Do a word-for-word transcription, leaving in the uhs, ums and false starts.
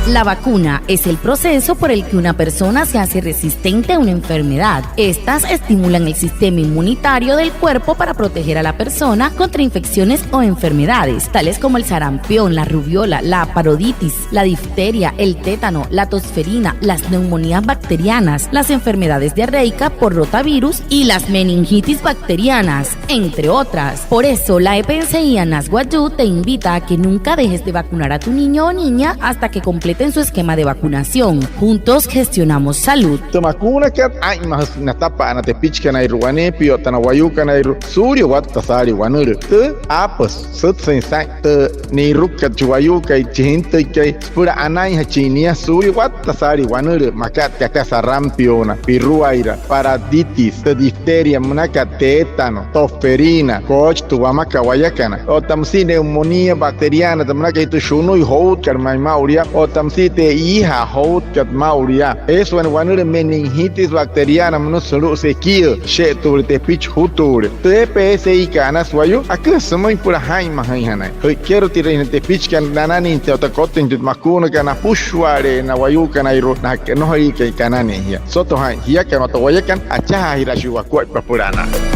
La vacuna es el proceso por el que una persona se hace resistente a una enfermedad. Estas estimulan el sistema inmunitario del cuerpo para proteger a la persona contra infecciones o enfermedades, tales como el sarampión, la rubiola, la paroditis, la difteria, el tétano, la tosferina, las neumonías bacterianas, las enfermedades diarreicas por rotavirus y las meningitis bacterianas, entre otras. Por eso, la E P S I Anas Wayuu te invita a que nunca dejes de vacunar a tu niño o niña hasta que completen su esquema de vacunación. Juntos gestionamos salud. Tü makuunakat aa'inmajüsü natapa'ana tepichikanairua waneepia otta na wayuukanairua suulia watta saalii wanülüü. Tü aapüsü sütsüin saa'in tü ni'irukukat chi wayuukai, chi jintüikai süpüla anainjachin nia suulia watta saalii wanülüü, makat aka sarampiona, piruaira, paroditis, tü difteria münakat, tétano, tosferina, koochi tü wamakat wayakana, otta müsia neumonía bacteriana, tü münakat tü shunui joutkat ma'i maa'ulu yaa, otta müsia tü iijaa joutkat maa'ulu yaa. Eesü wane wanülüü meningitis bacteriana münüsü sulu'u sequía, she'etuule tepichi jutuule. Tü E P S I kat Anas Wayuu aküjasü sümüin süpüla jaa'inmajüinjanain. Jü'ikerutirüinjana tepichikana nananüinjatüin otta kotüinjatüin tü makuunakat napüshua'ale'e na wayuukanairua na nnojoliikai kananüin jia. Soto jaa'in jiakana otta wayakana, achajaajiraashii wakuaippa süpüla anaa.